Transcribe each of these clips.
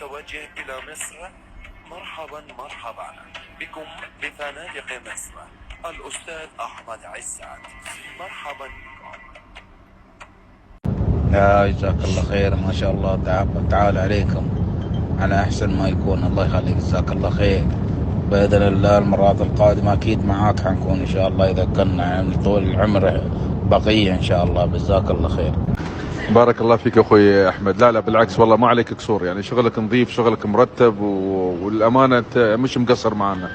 المتوجه إلى مصر، مرحبا مرحبا بكم بفنادق مصر. الأستاذ أحمد عزت، مرحبا بكم. لا جزاك الله خير، ما شاء الله تعال عليكم على أحسن ما يكون. الله يخليك، جزاك الله خير. بإذن الله المرات القادمة أكيد معاك حنكون إن شاء الله، إذا كنا يعني طول العمر بقية إن شاء الله. جزاك الله خير. بارك الله فيك أخوي أحمد. لا لا بالعكس والله ما عليك قصور، يعني شغلك نظيف، شغلك مرتب، والأمانة أنت مش مقصر معنا.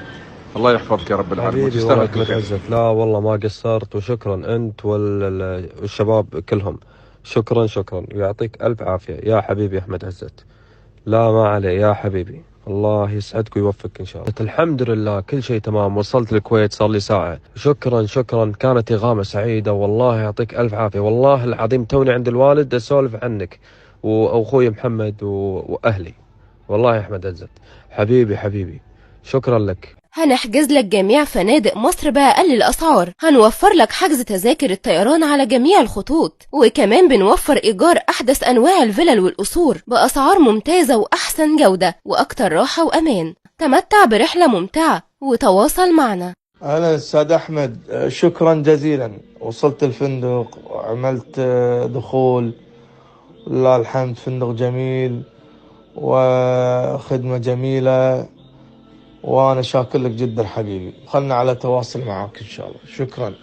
الله يحفظك يا رب العالمين. حبيبي والله أحمد عزت، لا والله ما قصرت، وشكرا أنت والشباب كلهم، شكرا شكرا، ويعطيك ألف عافية يا حبيبي أحمد عزت. لا ما عليه يا حبيبي، الله يسعدك ويوفقك إن شاء الله. الحمد لله كل شيء تمام، وصلت الكويت صار لي ساعة. شكرا شكرا، كانت إقامة سعيدة والله، يعطيك ألف عافية والله العظيم. توني عند الوالد أسولف عنك وأخوي محمد وأهلي. والله يا أحمد عزت حبيبي حبيبي، شكرا لك. هنحجز لك جميع فنادق مصر بأقل الأسعار، هنوفر لك حجز تذاكر الطيران على جميع الخطوط، وكمان بنوفر إيجار أحدث أنواع الفلل والقصور بأسعار ممتازة وأحسن جودة وأكتر راحة وأمان. تمتع برحلة ممتعة وتواصل معنا. أهلا أستاذ أحمد، شكرا جزيلا. وصلت الفندق وعملت دخول، لله الحمد، فندق جميل وخدمة جميلة، وأنا شاكر لك جدا حبيبي. خلنا على تواصل معك إن شاء الله. شكرا.